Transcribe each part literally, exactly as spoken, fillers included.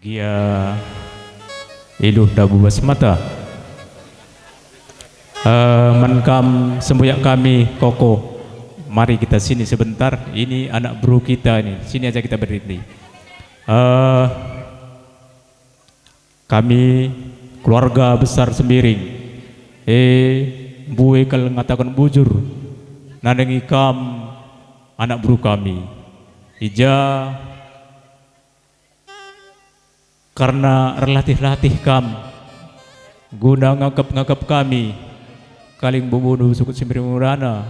Gia iluh ndabu bas mata. Eh, man kam sembuyak kami, Koko. Mari kita sini sebentar. Ini anak beru kita ini. Sini aja kita berdiri. Eh, kami keluarga besar Sembiring. Eh, mbue kal ngataken bujur. Nandangi kam anak beru kami. I ja Kerna erlatih-latih kam guna ngakap-ngakap kami, kalimbubu sukut Sembiring Murana,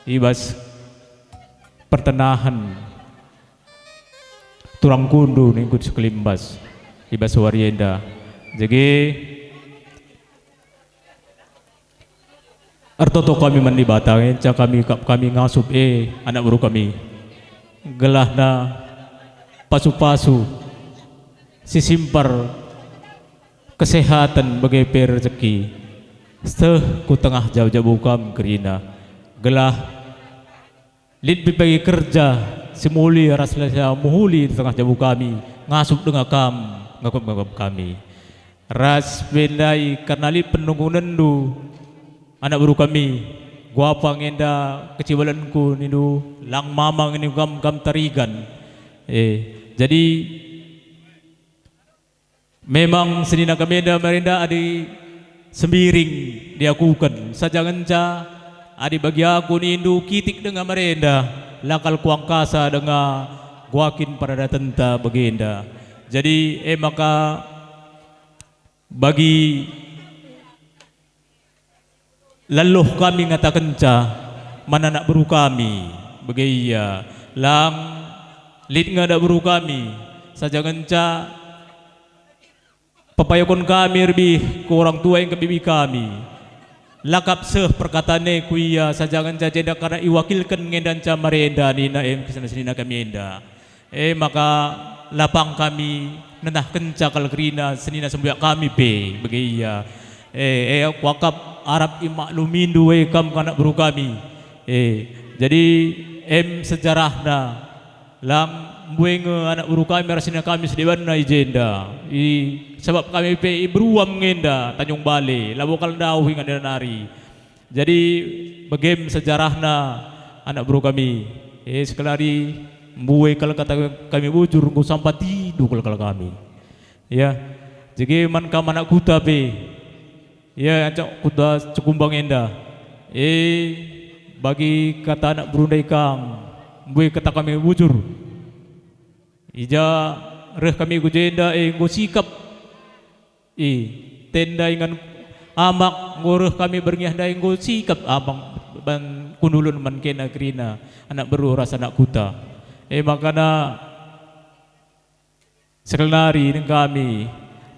i bas pertenahen turangkundu ningkut sekelimbas i bas wari enda. Jage, ertoto kami man Dibata, ngenca kami kap kami ngasup, e, anak beru kami. Gelahna pasu-pasu si simpar kesehaten bage pe rezeki seh ku tengah jabu-jabu kam kerina. Gelah lit pe bagi kerja si muli ras lesa mehuli i tengah jabu kami, ngasup denga kam, ngakap-ngakap kami. Ras pe ndai kerna lit penungkunenndu, anak beru kami, guapa ngenda kecibalenku nindu, lang mamang nindu kam, kam tarigan. Eh, jadi, memang senina kami enda marenda adi Sembiring diakuken, saja ngenca adi bagi aku nindu kitik denga marenda, la kal kuangkasa denga guakin paradatenta bagenda. Jadi, e maka bagi Laluh kami ngatakenca man anak beru kami, bage ia, lang lit nge anak beru kami, saja ngenca pepayakon kami erbih ku orang tua engkep bibi kami. La kap seh perkatan e ku ia, saja ngenca jenda kerna iwakilken ngendanca marenda nina e senina kami enda. E maka lapang kami nentahkenca kal kerina senina sembuyak kami pe, bage ia. E, e, kuakap arap imaklumindu e kam anak beru kami. E, jadi em sejarahna, lang mbue nge anak beru kami ras senina kami sedebanna i jenda. I, sabap kami pe i Beruam ngenda, Tanjung Bale, labo kal ndauh ingan nari. Jadi, bagem sejarahna, anak beru kami. E, sekelari, mbue kal kata kami bujur, enggo sampatindu kal kami. Ya, jage man kam anak kuta pe. Ya, acak kuta Cekumbang enda. E, bagi kata anak beru ndai kam, mbue kata kami bujur. I ja reh kami ku jenda, e, enggo sikap. I tenda ingan amak, enggo reh kami berngiah ndai, enggo sikap amak ban kunulun man kena kerina anak beru ras anak kuta. E makana sekelnari nina kami,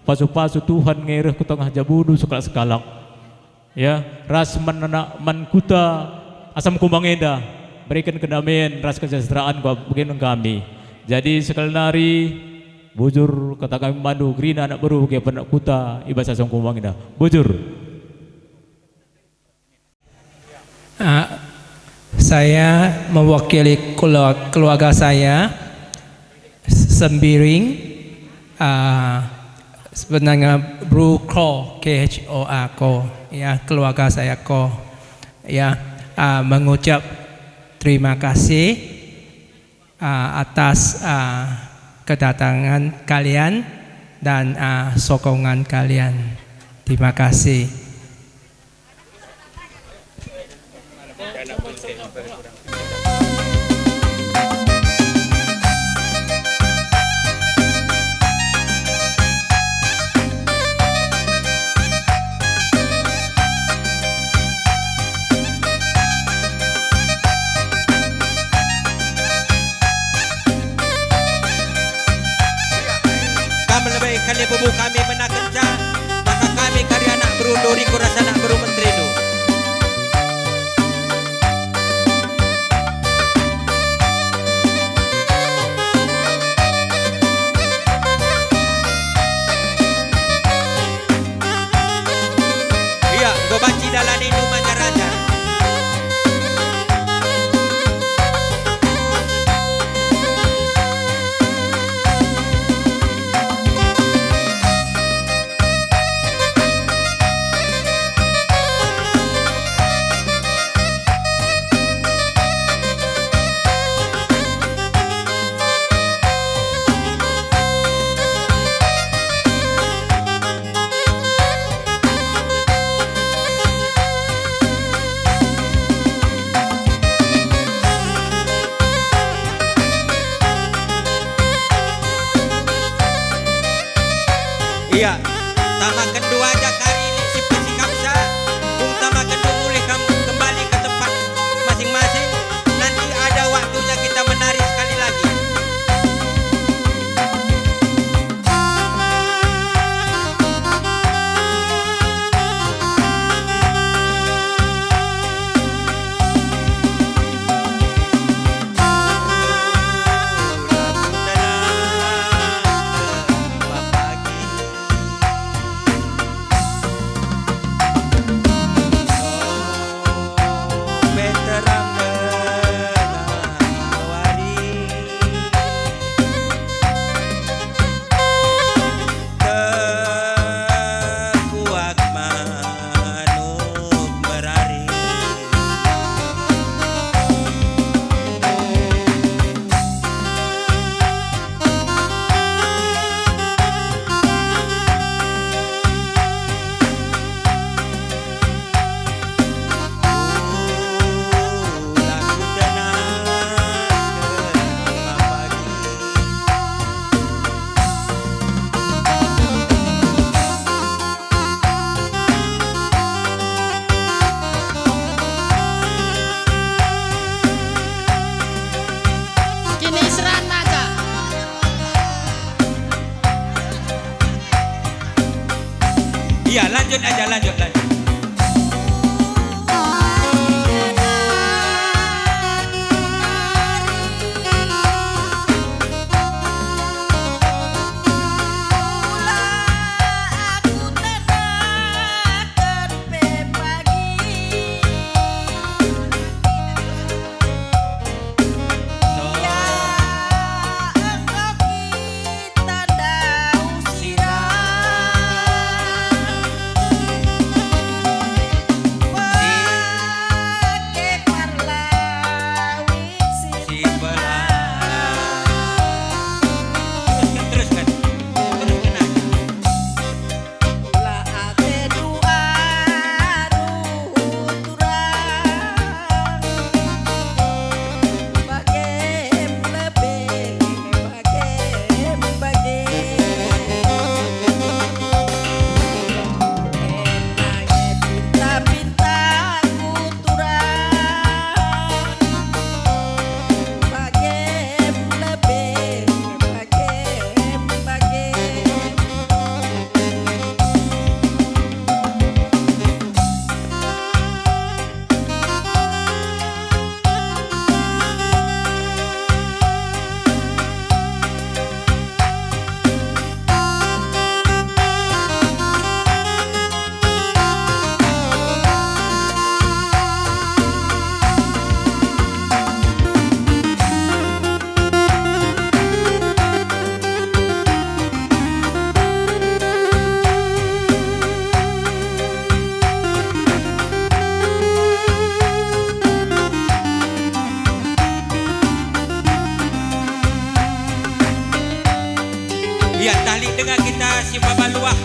pasu-pasu Tuhan nge reh ku tengah jabundu sekalak-sekalak. Ya, ras man anak, man kuta Asam Kumbang enda, beriken kedamaian ras kesejahteraan ku bage nina kami. Jadi sekalnari, bujur kata kami bandu kerina anak beru bage pe anak kuta i bas Asam Kumbang enda. Bujur. Ah, saya mewakili kelua-, keluarga saya, Sembiring, ah, sebenarnya Bru Kho, K H O A Kho, ya, keluarga saya Kho, ya, ah, mengucap terima kasih, ah, atas, ah, kedatangan kalian dan, ah, sokongan kalian. Terima kasih. Kam lebe kalimbubu kami menakenca, maka kami kari anak beru Doriku ras anak beru menterindu. Ia, enggo banci dalanindu manjar-anjar. Ya, tamaken dua aja kari lit si persikamsa, kum tamaken dua mulih kam kembali ke tempat masing-masing. Nanti ada waktunya kita menari sekali lagi. Tekuak manuk merari. Kiniseran aja. Iya, lanjut aja, lanjut, lanjut. Teruskan, teruskan, teruskan aja. La atendu aru turang, bagem lebe, bagem bage. Enange pinta-pinta ku turang, bagem lebe, bagem bage. Ia, tah lit denga kita si maba luah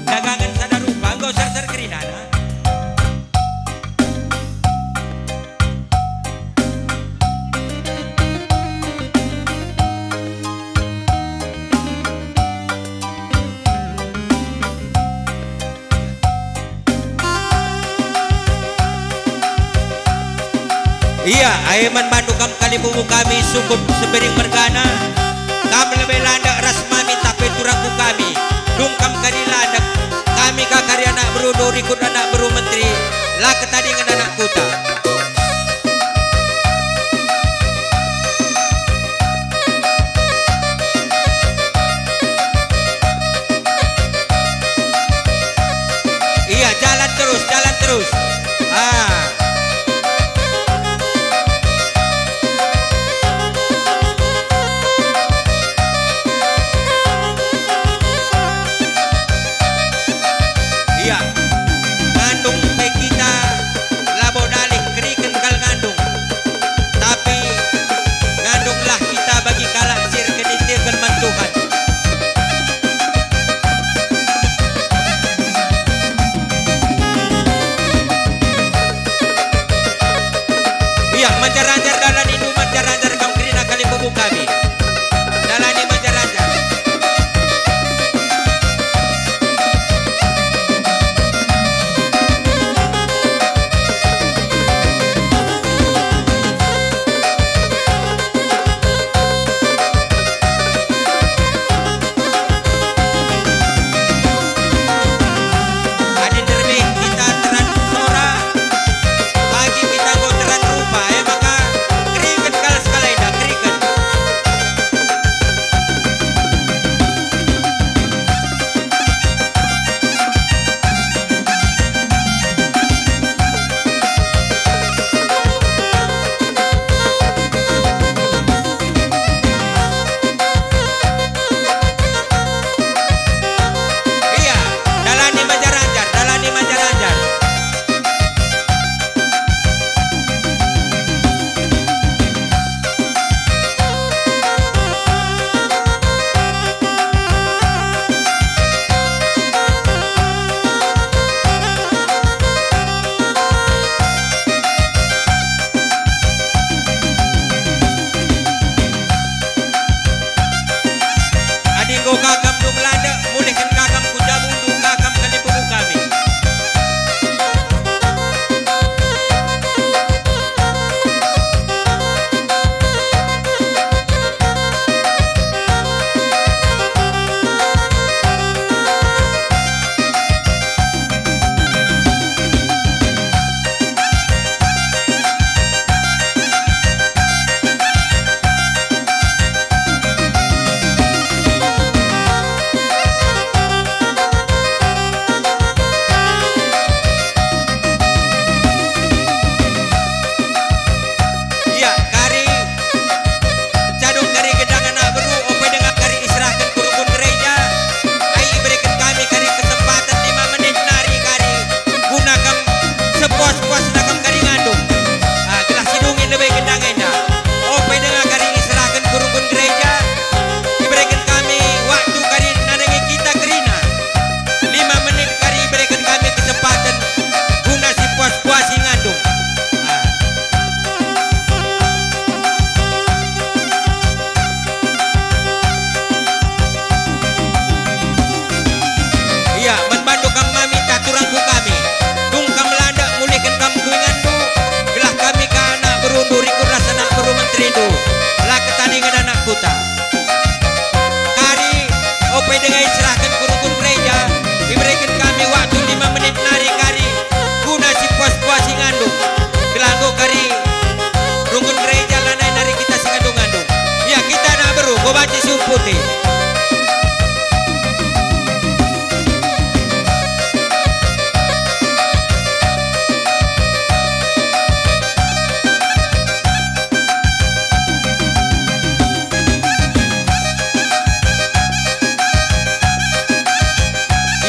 dagangen sada rupa, enggo serser kerinana. Ia, ae man bandu kam kalimbubu kami sukup Sembiring mergana. Kam lebe landek ras mami tapi turangku kami. Dung kam kari landek, kami ka kari anak beru, rikut anak beru menteri, la ketadingen anak kuta. Ia, jalan terus, jalan terus. Ah.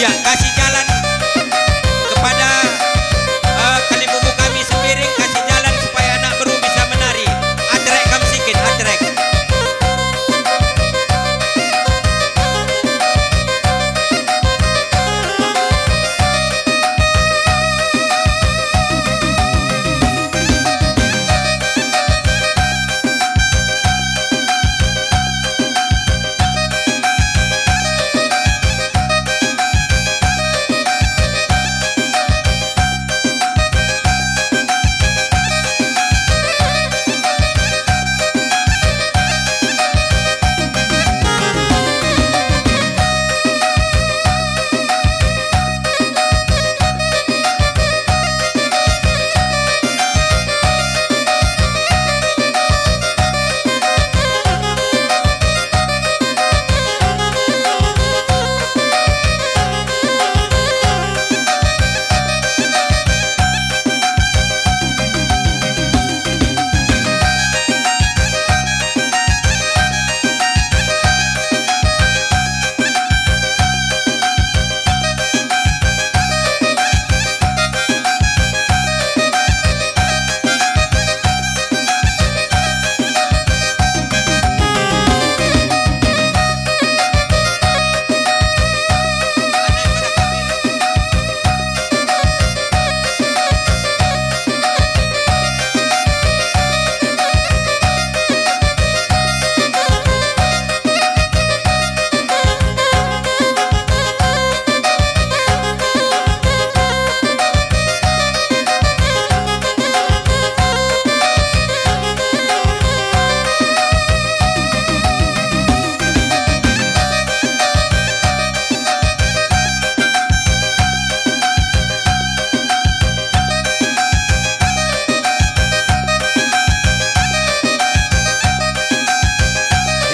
Kasih jalan kepada, eh, kalimbubu kami Sembiring, kasih jalan supaya anak beru bisa menari. Atrek kam sikin, atrek.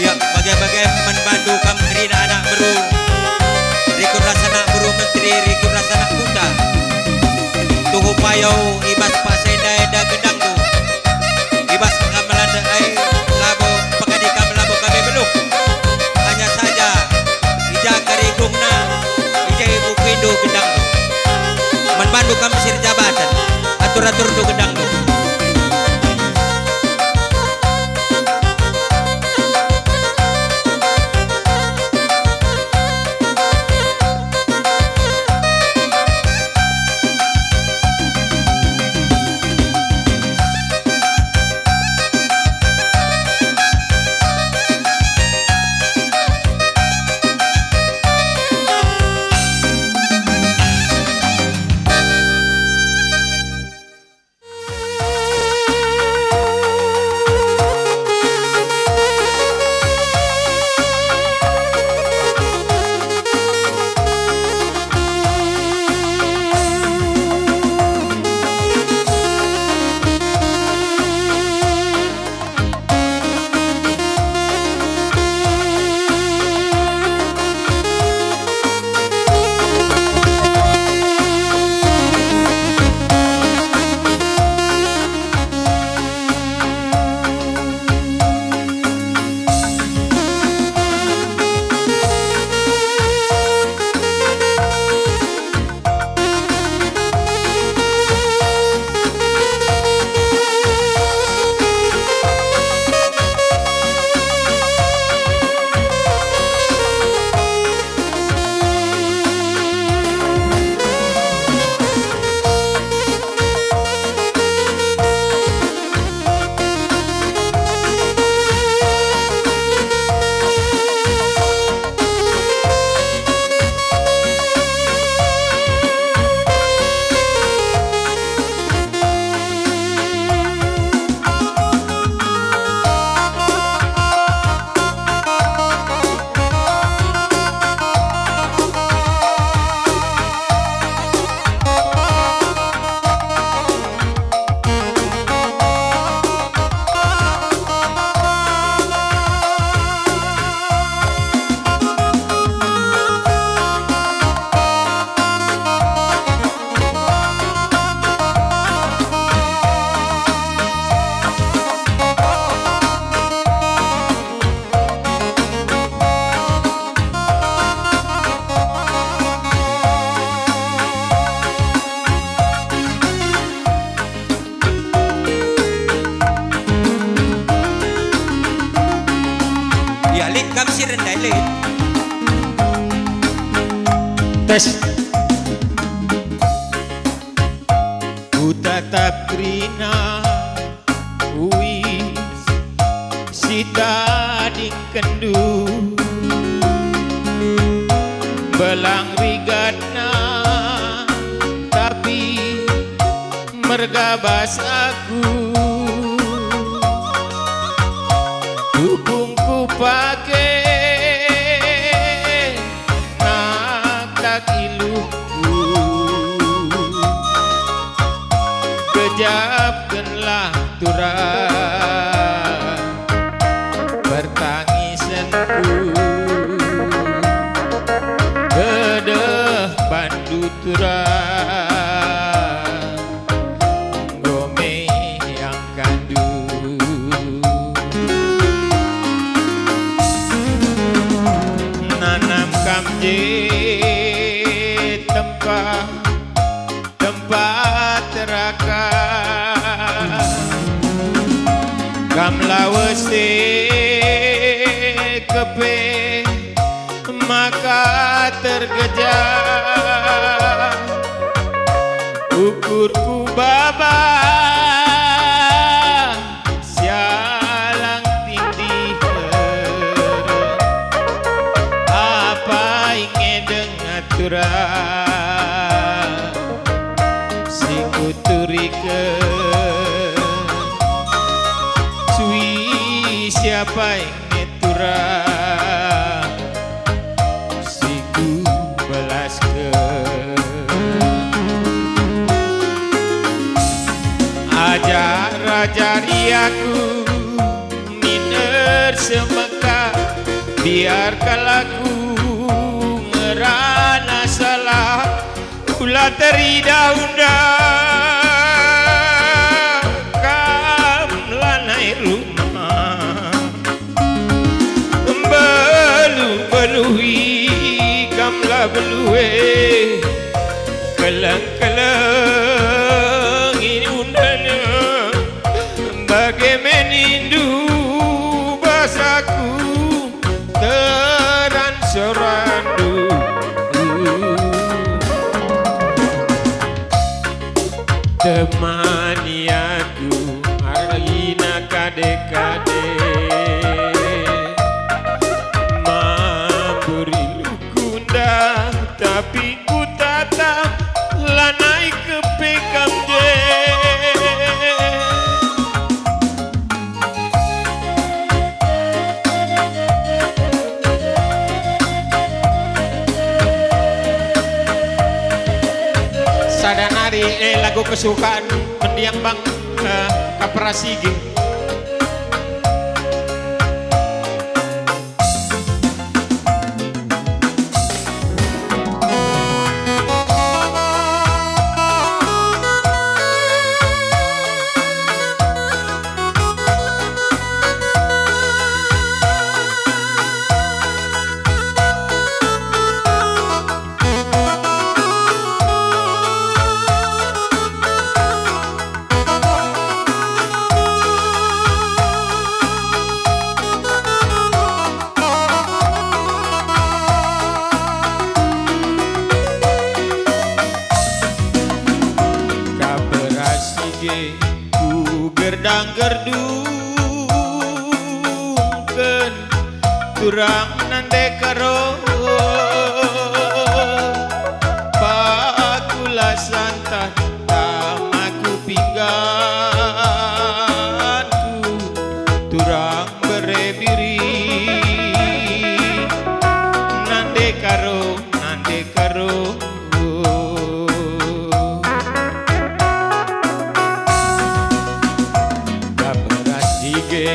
Ya, bage-bage man bandu kam kerina anak beru, rikut ras anak beru menteri, rikut ras anak kuta. Tuhu payau i bas paksa enda-enda gendangndu. I bas kam melanda ai labo pekadi kam labo kami beluh. Hanya saja, i ja kari gungna, i ja ibukuindu gendangndu. Man bandu kam sir jabaten, atur-aturndu gendangndu. Kutatap kerina uis si tadingkenndu, belang rigatna, tapi mergabas aku. Dukung kupake naktak iluhku. Gejapkenlah turang pertangisenku. Dedeh bandu turang, enggo me iangkandu. Nanam kam je tempa, tempat teraka. Kam lawes e kepe maka tergeja. Ukurku baba sialang tindihen, apa inge denga turang si kuturiken? Sui siapa inge turang si kubelasken? Ajar-ajari aku min ersemeka, biar kal aku ngerana salah. Ula terida unda kam lanai rumah, mbelu-beluhi kam la belue, keleng-kelengi undana, bage me nindu basaku teran sorandu. Temani aku arina kade-kade, mamburi lukunda, tapi kutatap lanai kepe kam je. Sada nari, eh, lagu kesukaan mendiang bang, eh, Kaprasigi. Kaprasigi ge kugerdang-gerdungken turang nande karo. Pakula santan tama ku pingganku, turang bere biri nande karo, nande karo. Kaprasigi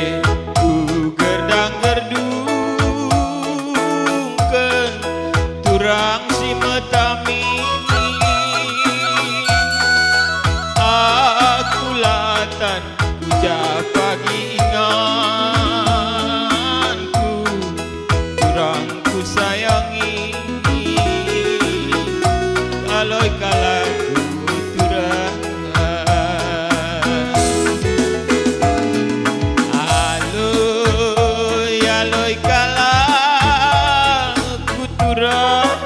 kugerdang-gerdungken turang si metami. Aku latan ku ja pagi inganku, turang kusayangi, aloi kalak ku turang. Aloi, aloi kalak ku turang.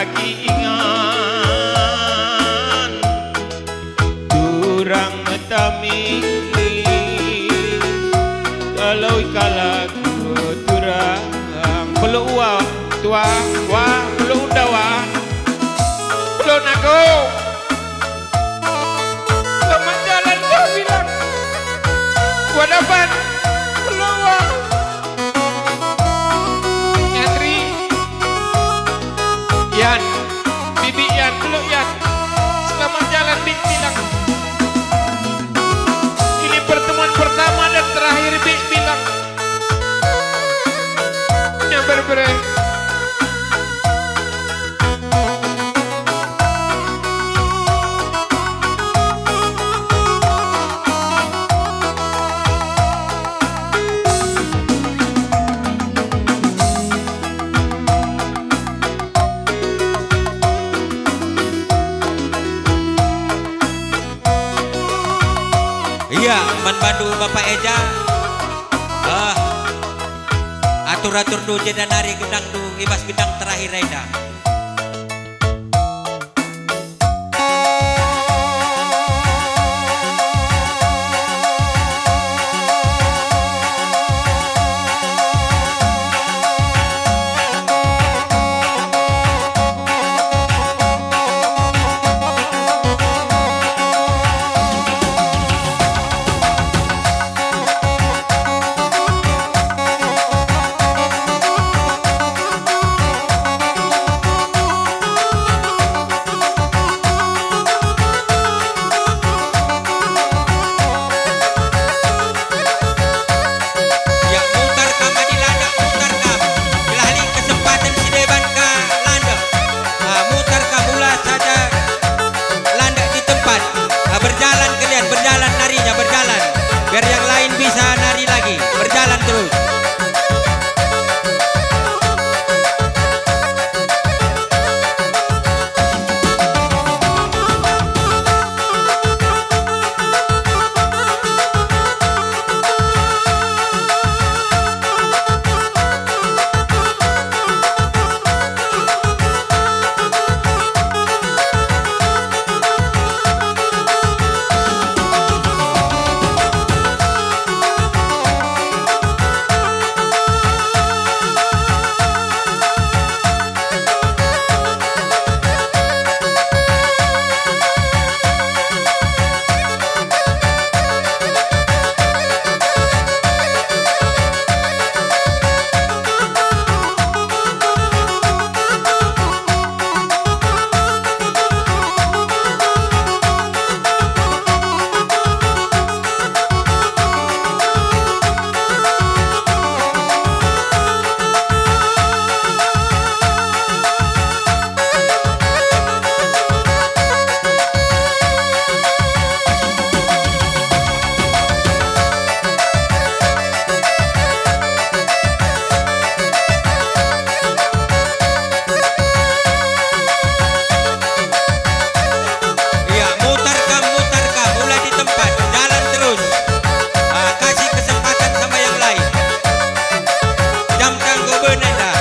Ingan turang tami, kalau kalak turang. Peluk ua, tua, ua, peluk unda, ua. Peluk nago. Selamat jalan, Bang Bilang. Wadapan. Keluar. Nyantri. Yan. Bibi Yan. Peluk Yan. Selamat jalan, Bik Bilang. Ini pertemuan pertama dan terakhir, Bik Bilang. Yang berbere. Ia, man bandu Bapak Eja. Ah, atur-aturndu jenda nari gendangndu i bas gendang terakhir enda. Ya, mutar kam adi landak, mutar kam. Gelah lit kesempaten si deban ka landak. Ah, mutar kam, ula saja landak di tempat. Ah, berjalan kalian, berjalan narinya, berjalan. Biar yang lain bisa nari lagi. Berjalan terus. Iya, mutar kam, mutar kam, mulai di tempat, jalan terus. Ah, kasih kesempatan sama yang lain. Jam tanggo benen dah.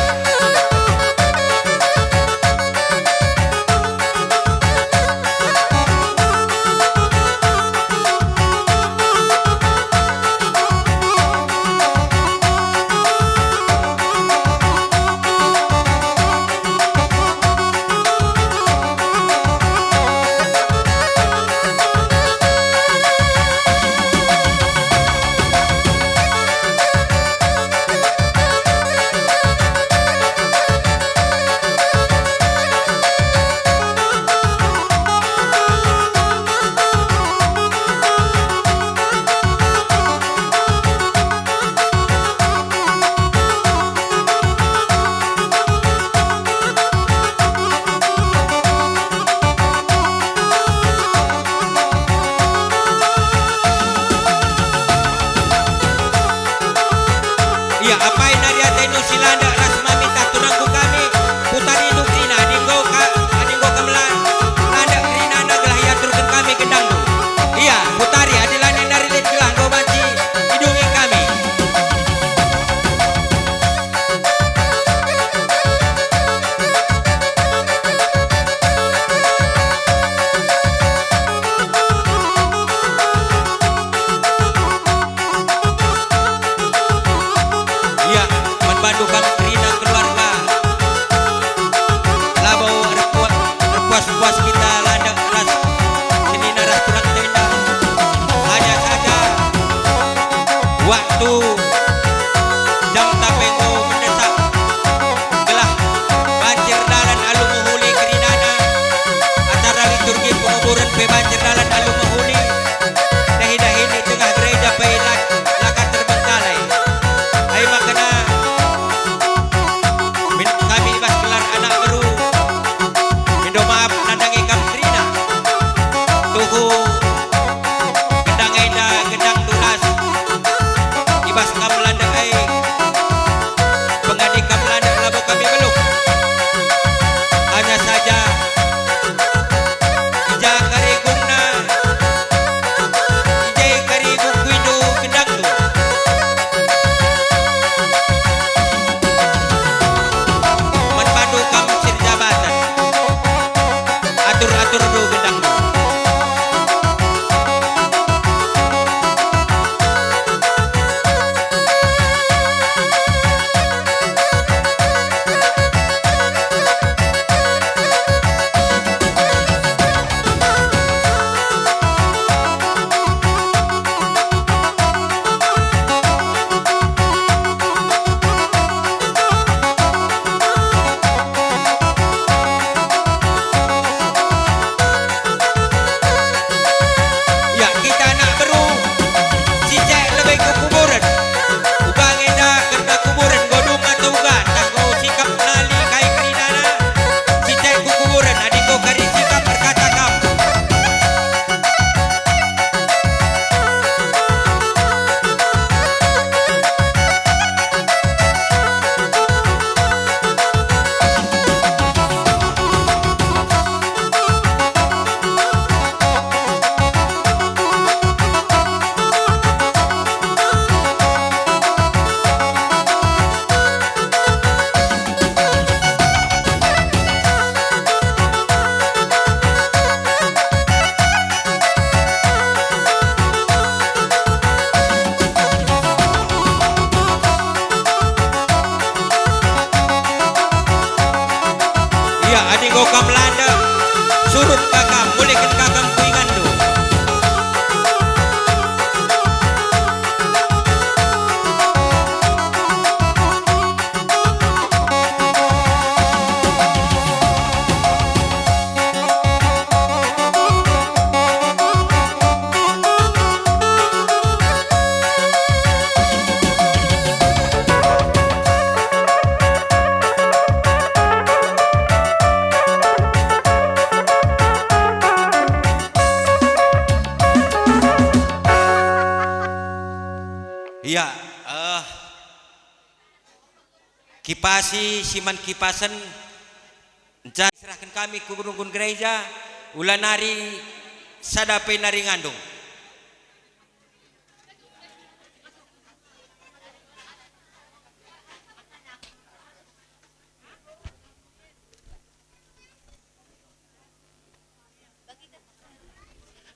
Ia, apai nari atendu si landak ras mami tah turangku kami, putarindu kerina, adi enggo ka, adi enggo kam la-, landak kerina enda gelah iaturken kami gendangndu. Ia, putari, adi lanai nari lit gelah enggo banci idungi kami. Bandu kam kerina keluarga, labo erpua-, erpuas-puas kita landek ras senina ras turang tenda. Hanya saja waktu jam tape enggo mendesak, gelah banjir dalan alu mehuli kerinana, acara liturgi penguburen pe banjir dalan alu mehuli. Dahi-dahin i tengah gereja pe la, la ka terbengkalai. Ai makana min-, kami i bas gelar anak beru mindo maaf nandangi kam kerina. Tuhu gendang enda gendang turas i bas kam landek ai. Pengadi kam landek labo kami beluh. Hanya saja i ja kari gungna, i je kari gungkuindu gendangndu. Man bandu kam sirjabaten, atur-aturndu gendangndu. Ya, kita anak beru, cicek lebe ku kuburen. Uga ngenda kerna kuburen, enggo dung atau uga, ntah enggo sikap nali kai kerinana, cicek ku kuburen, adi enggo kari sikap erkata kam. Ia, adi enggo kam landek, surut ka kam, mulihken ka kam ku inganndu. Ia, eh, kipasi si man kipasen, janah serahken kami ku runggun gereja, ula nari sada pe nari ngandung.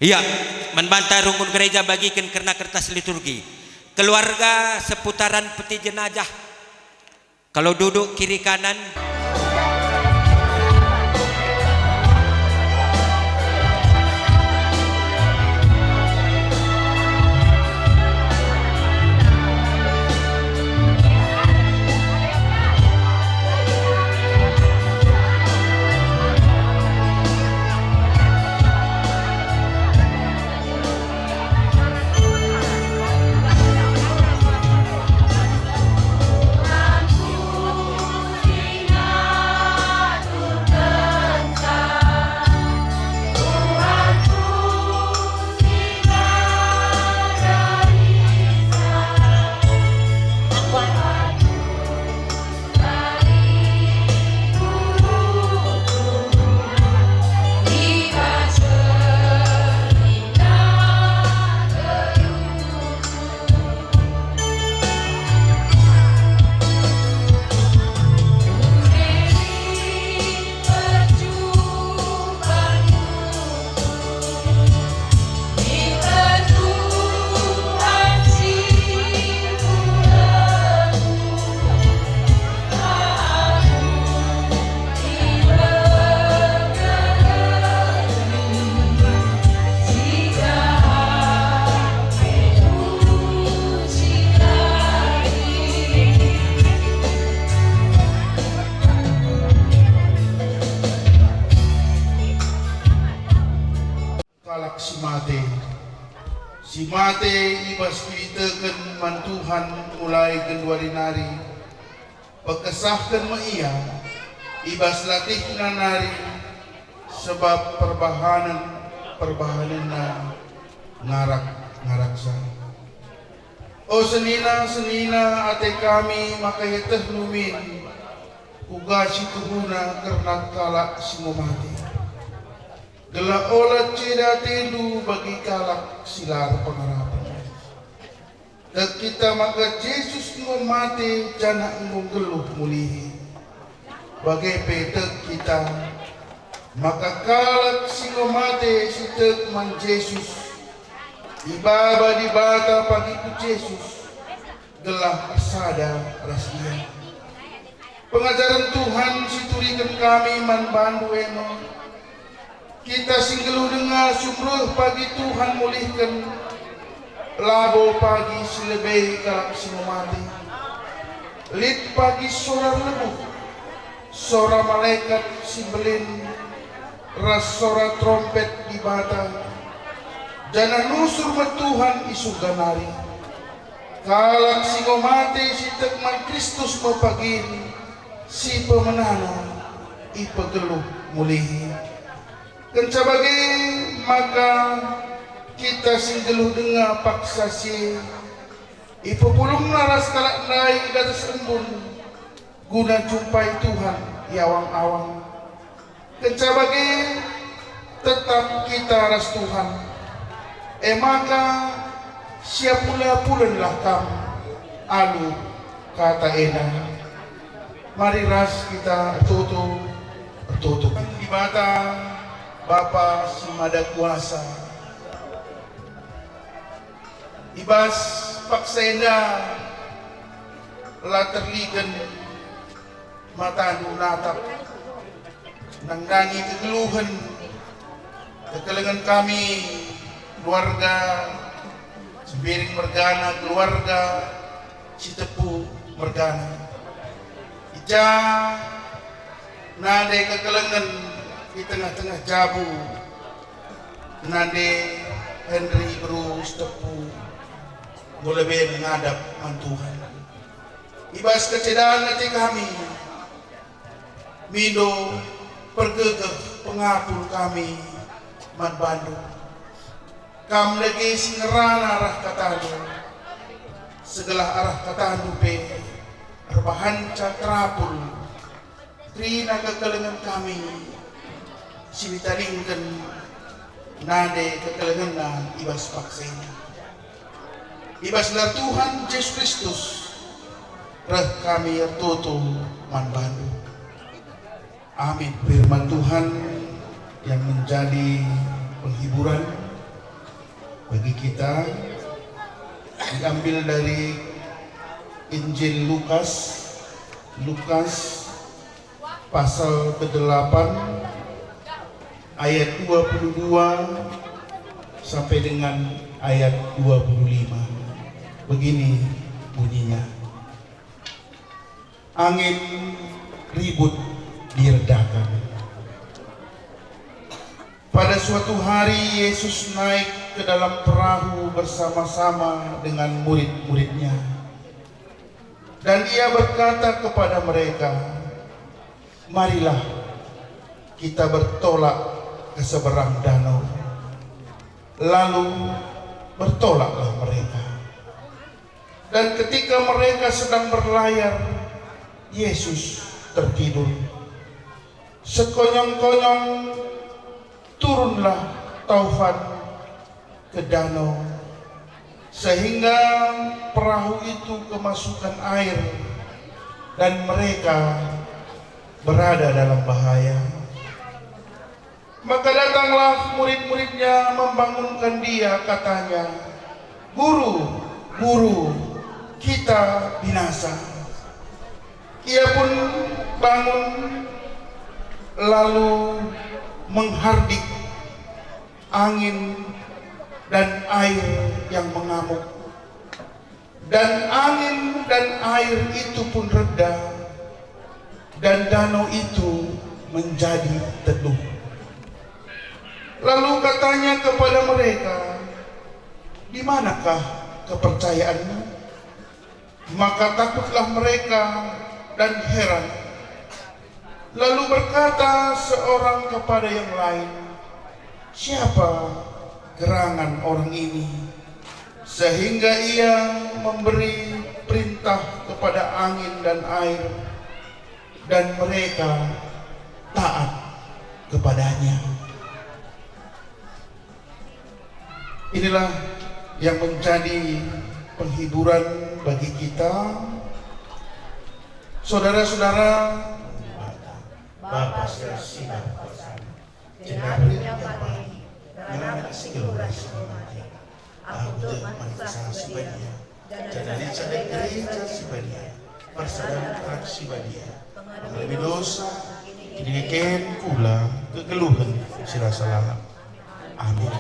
Ia, man banta runggun gereja bagiken kerna kertas liturgi. Keluarga seputaran peti jenajah, kalau duduk kiri kanan. Mate i bas kiiteken man Tuhan mulai genduari nari, pekesahken me ia i bas latihna nari, sebab perbahanen-perbahanenna ngarak-ngaraksa. O senina-senina, ate kami maka ietehndu min kuga si tuhuna kerna kalak si enggo mate, gelah ola ceda atendu bagi kalak si la erpengarapen. Tek kita maka Jesus enggo mate janah enggo nggeluh mulihi. Bage pe tek kita maka kalak si enggo mate si tek man Jesus, ibaba Dibata pagi ku Jesus, gelah ersada ras Ia. Pengajaren Tuhan si turiken kami man bandu e me, kita si nggeluh denga sumreh pagi Tuhan mulihken, labo pagi si lebe kalak si enggo mate. Lit pagi sora erlebuh, sora malekat si mbelin, ras sora terompet Dibata, janah nusur me Tuhan i Surga nari. Kalak si enggo mate si tek man Kristus me pagin si pemenana ipegeluh mulihi. Kenca bage maka kita si nggeluh denga paksa si e ipepulungna ras kalak ndai i datas embun, guna jumpai Tuhan i awang-awang. Kenca bage, tetap kita ras Tuhan. E maka, siapula-pulenlah kam alu kata enda. Mari ras kita ertoto, ertoto. Dibata, Bapa si Mada Kuasa, i bas paksa enda la terligen matandu natap, nandangi kegeluhen, kekelengen kami, keluarga Sembiring mergana, keluarga Sitepu mergana. I ja nande kekelengen i tengah-tengah jabu, nande Henry beru Sitepu, enggo lebe ngadap man Tuhan. I bas kecedan ate kami, mindo pergegeh pengapul kami man bandu. Kam dage si ngerana arah katandu, segelah arah katandu pe erbahanca terapul kerina kekelengen kami si nitalingken nande kekelengenna i bas paksa enda. I bas gelar Tuhan Jesus Kristus reh kami ertoto man bandu. Amin. Firman Tuhan yang menjadi penghiburan bagi kita diambil dari Injil Lukas, Lukas pasal kedelapan ayat dua puluh dua sampai dengan ayat dua puluh lima. Begini bunyinya. Angin ribut diredakan. Pada suatu hari Yesus naik ke dalam perahu bersama-sama dengan murid-muridnya. Dan Ia berkata kepada mereka, "Marilah, kita bertolak ke seberang danau." Lalu bertolaklah mereka. Dan ketika mereka sedang berlayar, Yesus tertidur. Sekonyong-konyong turunlah taufan ke danau, sehingga perahu itu kemasukan air, dan mereka berada dalam bahaya. Maka datanglah murid-muridnya membangunkan Dia, katanya, "Guru, Guru, kita binasa." Ia pun bangun, lalu menghardik angin dan air yang mengamuk. Dan angin dan air itu pun reda, dan danau itu menjadi teduh. Lalu katanya kepada mereka, "Di manakah kepercayaanmu?" Maka takutlah mereka dan heran. Lalu berkata seorang kepada yang lain, "Siapa gerangan orang ini, sehingga ia memberi perintah kepada angin dan air, dan mereka taat kepadanya?" Inilah yang menjadi penghiburan bagi kita, saudara-saudara. Bapa si ras i bas kuasa, jenari ia pagi, ngerana si nggeluh ras si mate. Aku tek man Kesah Si Badia, janah lit sada gereja si badia, persadan kalak si badia, pengalemi dosa, kiniteken kula, kegeluhen si rasa lalap. Amin.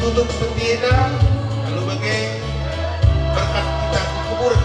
Tutup pentina, lalu bage berkat kita kuburan.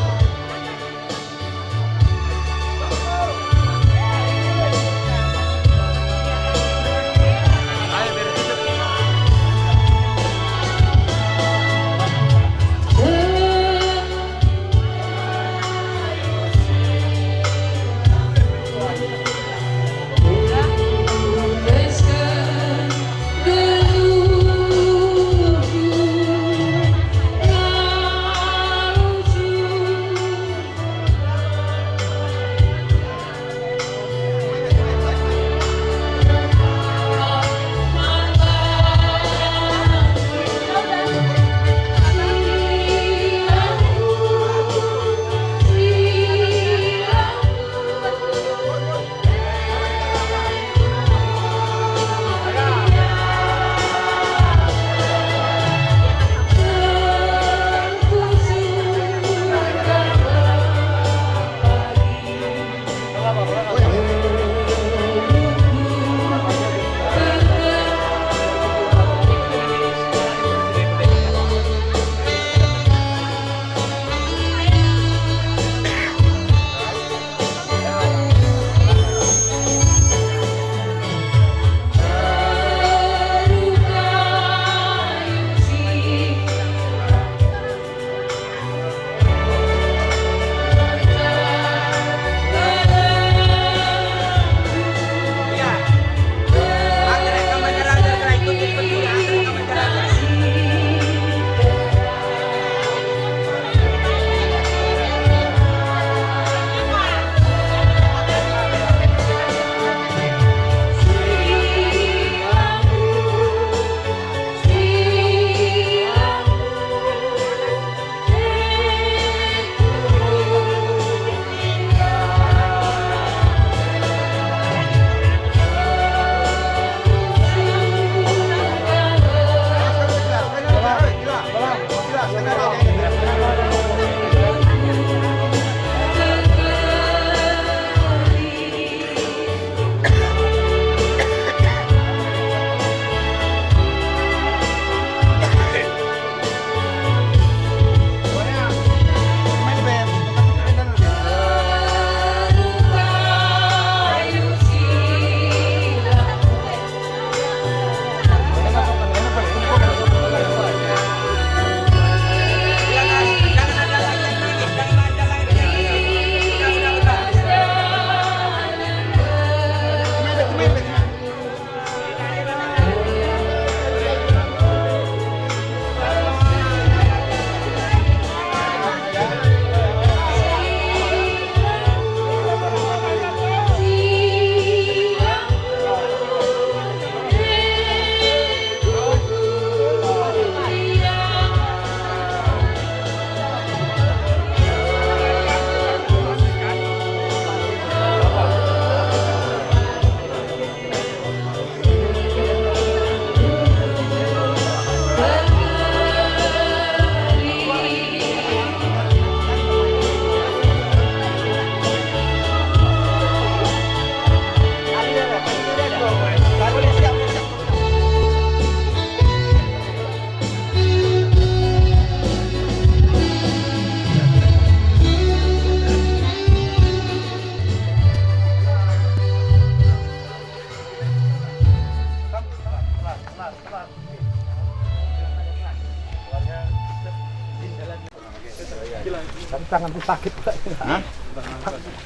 Tapi tanganku sakit. Hah?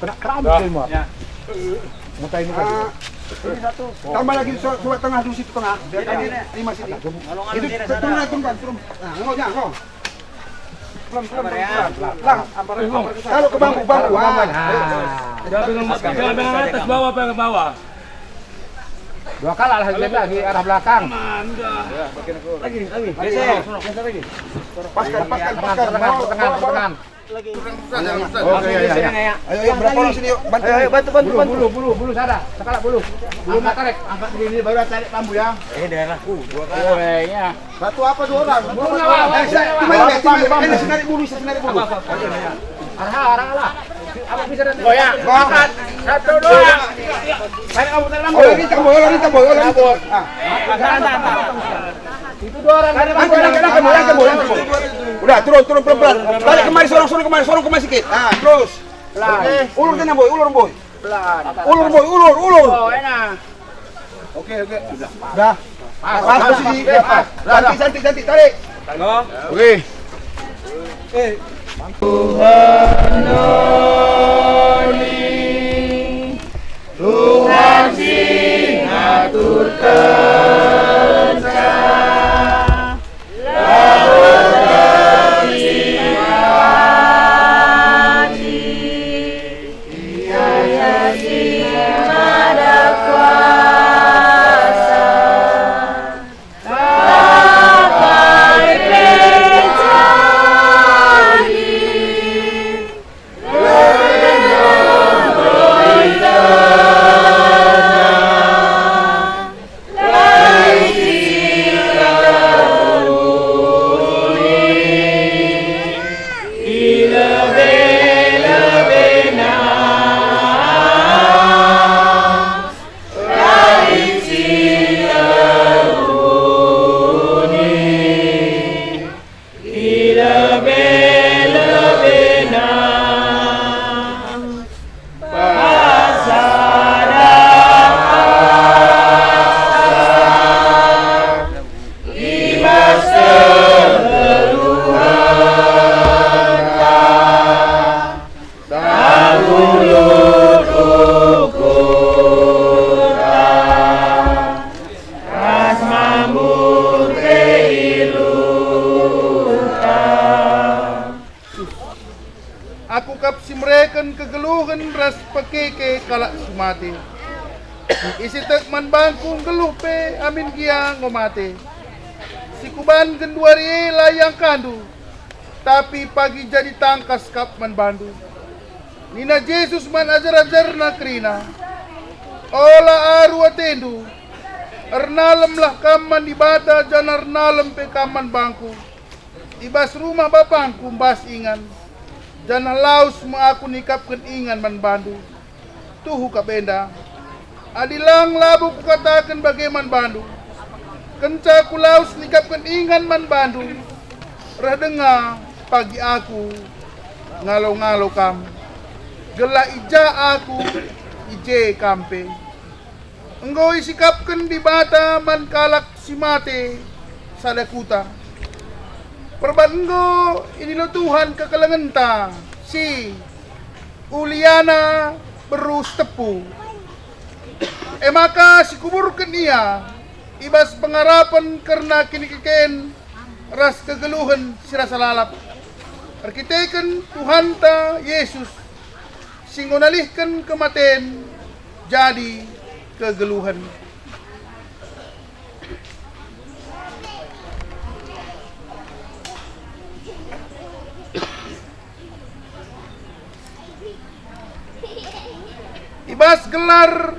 Kena keramik. Dah. Ini mah. Ya. Muka ini kan. Ah, ini satu. Tambah lagi su-, surat tengah dulu situ tengah. Biar kami terima sini. Itu turun, turun, turun. Nah, enggak, enggak. Pelan, pelan, pelan, pelan. Lang, ampar, ampar ke sana. Kalau ke bangku, bangku, ah. Nah. Jangan bilang, jangan bilang atas bawah, bilang bawah. Dua kali lah, lagi arah belakang. Aman dah. Lagi, lagi. Geser. Geser lagi. Paskan, paskan, paskan. Tengah, tengah, tengah. Oke, ya, ya. Ayo, ayo, berapa orang sini, yuk? Bantu. Ayo, ayo, bantu, bantu, bulu, bantu. Bulu, bulu, bulu, sada. Sekalak bulu. Bulu angkat, tarik. Angkat begini, baru tarik bambu, ya. Eh, daerahku, dua kali. Oh, iya. Satu apa dua orang? Bulu, bulu, bulu. Eh, saya, cuma ini, cuma ini. Ini senarik bulu, saya senarik bulu. Apa, apa, apa? Arah, arah lah. Apa bisa dan goyang. Angkat. Satu, dua. Oh, lari tambah, lari tambah, lari tambah. Ah. Itu dua orang. Angkat, angkat, angkat, boy, angkat, boy, angkat, boy. Udah, turun, turun pelan-pelan. Balik kemari, sorong, sorong kemari, sorong kemari sikit. Ah, terus. Pelan. Oke. Ulur sana, boy, ulur, boy. Pelan. Ulur, boy, ulur, ulur. Oh, enak. Oke, oke. Udah. Pas, pas, posisi. Pas. Cantik, cantik, cantik, tarik. Oke. Eh. Tuhan doni, Tuhan si ngaturkenca, labo tersiwasi. Ia si mada kuasa, kapai pe jadi. I lebe-lebena pasada i bas kegeluhenta. Dahulu ukurta, ras mambur pe iluhta. Aku kap si mereken kegeluhen ras pekeke kalak si mate. Isi tek man bangku nggeluh pe amin gia enggo mate. Si kuban genduari e la iangkandu, tapi pagi jadi tangkas kap man bandu. Nina Jesus man ajar-ajarNa kerina, "Ola aru atendu, ernalemlah kam man Dibata janah ernalem pe kam man bangKu. I bas rumah BapangKu mbas ingan, janah lawes me Aku nikapken ingan man bandu." Tuhu kap enda. Adi lang, labo Kukataken bage man bandu. Kenca Kulawes nikapken ingan man bandu, reh denga pagi Aku ngalo-ngalo kam, gelah i ja Aku, i je kam pe. Enggo isikapken Dibata man kalak si mate sada kuta. Perban enggo inilo Tuhan kekelengenta si uliana beru si tepu. E maka sikuburken ia i bas pengarapen kerna kinikekein ras kegeluhen si rasa lalap. Erkiteken Tuhanta Jesus, si enggo nalihken kematen jadi kegeluhen. I bas gelar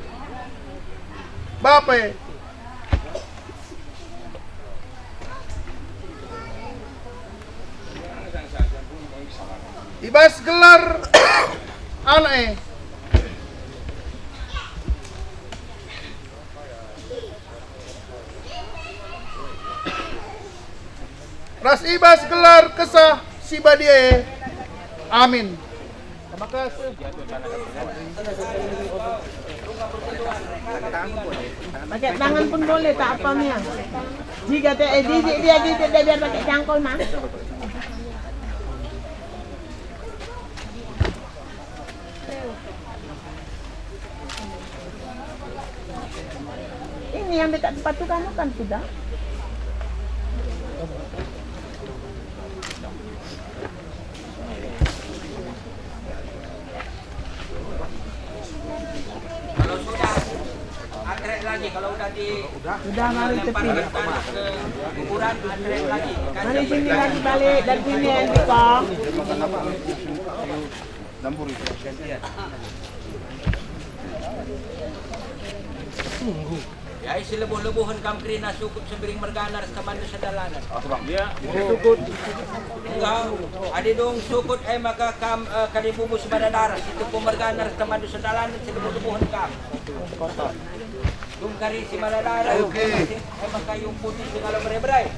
Bapa e, i bas gelar Anak e, ras i bas gelar Kesah Si Badia e. Amin. Terima kasih. Pakai tangan pun boleh, tak apa, Mia. Jika te, eh, jijik dia, jijik dia, biar pakai cangkul, Mas. Ini yang dekat sepatu kamu kan sudah? Kalau sudah, antre lagi. Kalau udah di Sudah, mari tepi. Tanah ke kuburan, antre lagi. Mari sini lagi balik dari sini, Enrico. Gantian. Sungguh. Ai si lebuh-lebuhen kam kerina sukut Sembiring mergana ras temandu sedalanen. Enggo, adi dung sukut e maka kam, eh, kalibubu si mada daras, si tepu mergana ras temandu sedalanen si lebuh-lebuhen kam. Dung kari si mada daras, e maka iumputi si ngalo bere-bere.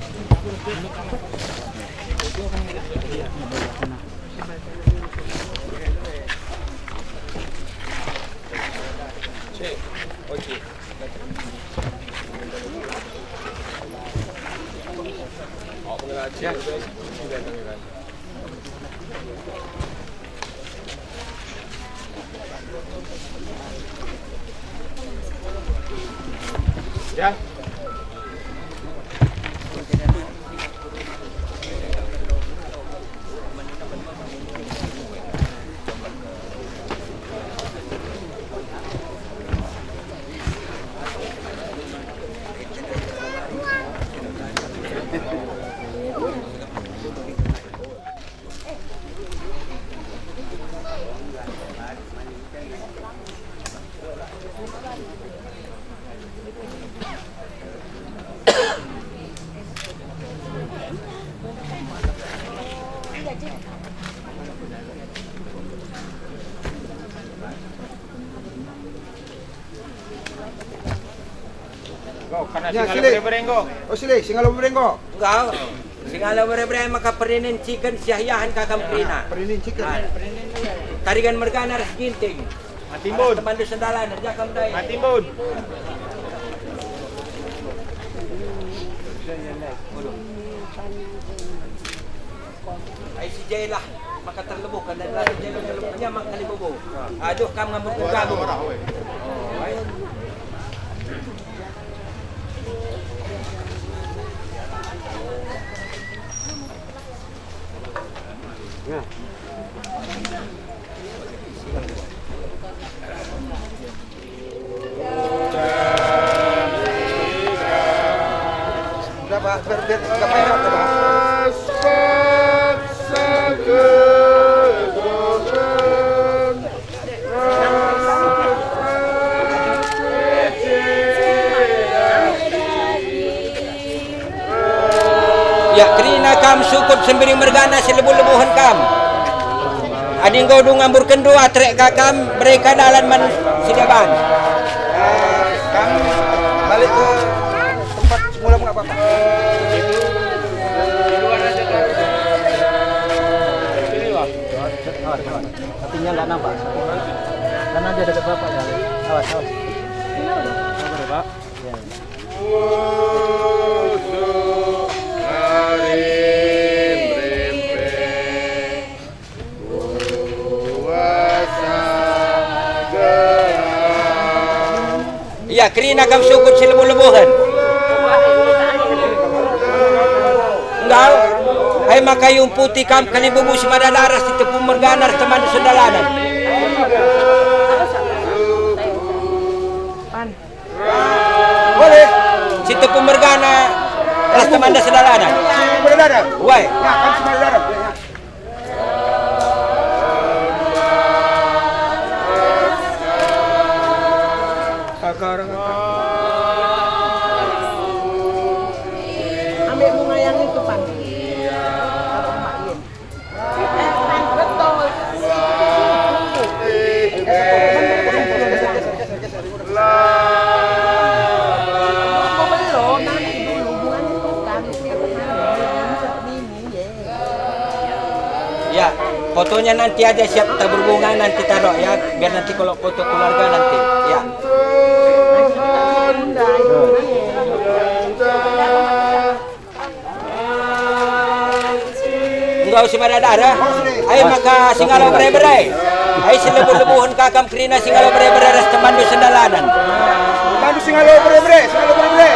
Ya. Enggo, karna si ngalo bere-bere enggo. Oh, sile, si ngalo bere-bere enggo. Enggo. Si ngalo bere-bere maka perinen ciken siah-iahen ka kam kerina. Perinen ciken. Ah. Tarigan mergana ras ginting. Matimbun. Temandu sendalan, kerja kam dai. Matimbun. Ai si jailah, maka terlebuhkan dan lari jalan terlebuhnya maka libobo. Aduh, kam ngambutken jagung. Udah, Bah, biar, biar, nggak payah, Bah. Ya, kerina kam sukut Sembiring mergana si lebuh-lebuhen kam. Adi enggo dung ngamburkenndu, atrek ka kam, bere ka dalan man si deban. Kam balik ke tempat semula, nggak apa-apa. Artinya nggak nampak. Kan ada dekat bapak ya. Awas, awas. Sabar ya, Pak. Ya. Ia kerina kam sukut si lebuh-lebuhen. Enggo, ai maka iumputi kam kalibubu si mada daras si tepu mergana ras temandu sedalanen. Boleh. Si tepu mergana ras temandu sedalanen. Uai. Ambek bunga yang itu, Pan. Betul. Belum, nanti dulu, bunganya tukang, biar mana, biar bisa begini, ye. Ya, fotonya nanti aja siap kita berbunga, nanti taruh ya, biar nanti kalau foto keluarga nanti, ya. Enggo si mada daras, ai maka si ngalo bere-bere. Ai si lebuh-lebuhen ka kam kerina si ngalo bere-bere ras temandu sendalanen. Temandu si ngalo bere-bere, si ngalo bere-bere.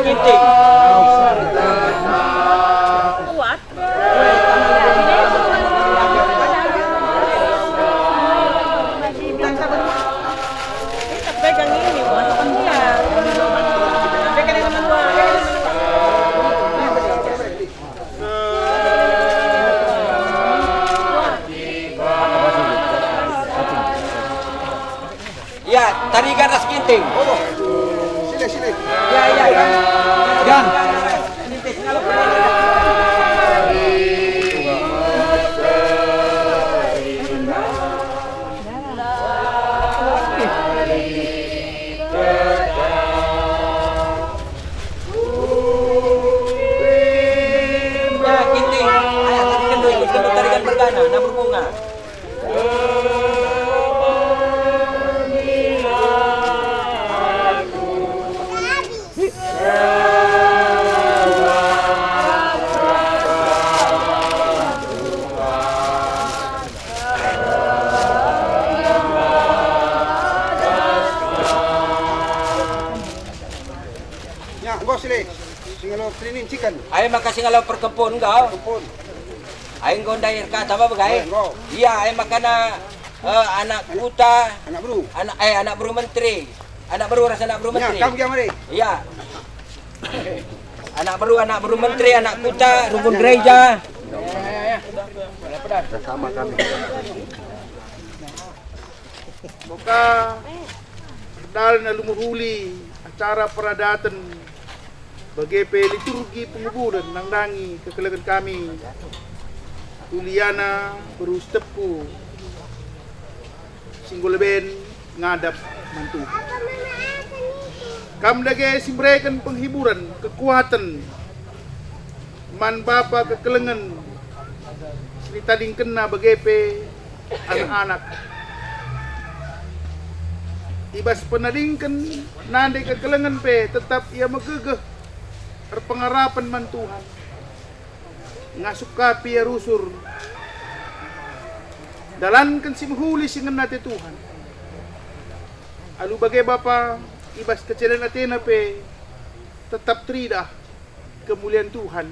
Ginting. Kuat. Pegang ini, Wan. Iya. Pegang yang kedua. Ya, Tarigan ras Ginting. Oh, sini, sini. Ya, ya, ya. Gan. Ya, Ginting. Ayo, Tarigan, ikut kami Tarigan Perdana, nah, berbunga. Ya, enggo sile. Singalo training chicken. Ai maka singalo perkempun kau. Perkempun. Ai enggo ndai erkata baba kai? Enggo, enggo. Iya, ai makana, eh, anak kuta, anak beru. Anak, eh, anak beru menteri. Anak beru ras anak beru menteri. Ya, kam gia mari. Iya. Anak beru, anak beru menteri, anak kuta, rukun gereja. Sama kami. Maka, dalan alu mehuli acara peradaten, bage pe liturgi penguburen nandangi kekelengen kami, tuliana beru Sitepu, si enggo leben ngadap man Tuhan. Kam dage si mereken penghiburen, kekuaten man bapa kekelengen si nitadingkenna bage pe anak-anak. I bas penadingken nande kekelengen pe tetap ia megegeh erpengarapen man Tuhan. Ngasup ka pe ia rusur ndalanken si mehuli si ngena ate Tuhan. Alu bage bapa, i bas kecelen atena pe tetap teridah kemulian Tuhan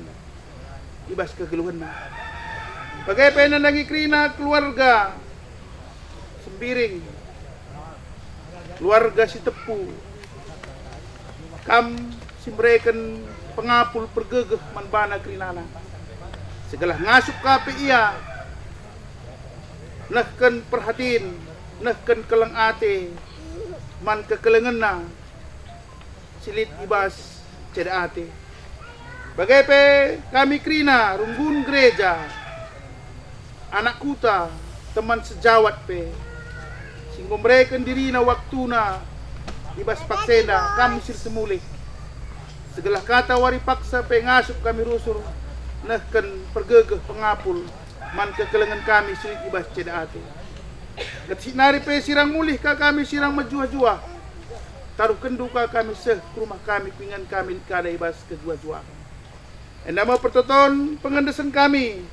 i bas kegeluhenna. Bage pe nandangi kerina keluarga Sembiring, keluarga Sitepu, kam si mereken pengapul pergegeh man bana kerinana. Segelah ngasup ka pe ia nehken perhatin, nehken keleng ate man kekelengenna si lit i bas ceda ate. Bage pe kami kerina runggun gereja, anak kuta, teman sejawat pe, si enggo mereken dirina waktuna i bas paksa enda, kami si ersemulih. Segelah kata wari paksa pe ngasup kami rusur nehken pergegeh pengapul man kekelengen kami si lit i bas ceda ate. Kentisik nari pe sirang mulih ka kami sirang mejuah-juah. Taruhkenndu ka kami seh ku rumah kami, ku ingan kami lit kada i bas kejuah-juahen. Enda me pertoton pengendesen kami.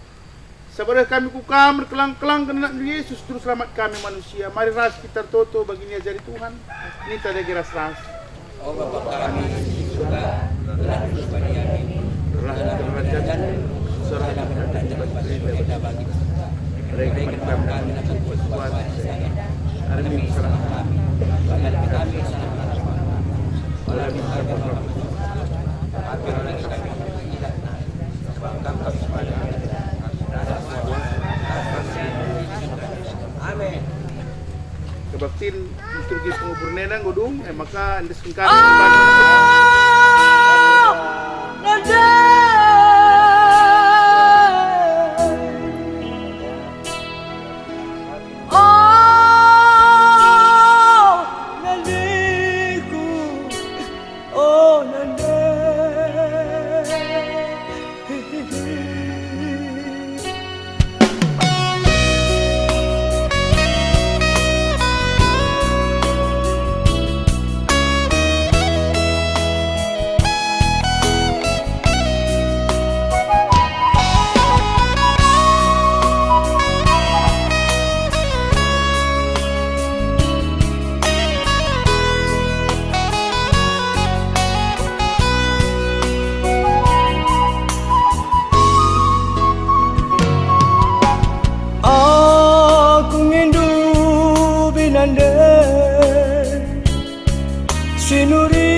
Saba reh kami ku Kam erkelang-kelangken Anakndu Jesus, Juru Selamat kami manusia. Mari ras kita ertoto bagi niajari Tuhan. Ninta dage ras-ras. O Bapa kami si di surga, gelarNdu erpadiaken, gelah kerajaanNdu, serahken kami bagi kita bagi kita. Bereken kami kekuatan, armin salah kami, bagi kami salah kami. Wala kami Amin. Kebaktin liturgi penguburen enda enggo dung, e maka endesken kami. Oh, nande. Oh, nandeku. Oh, nande. si nuri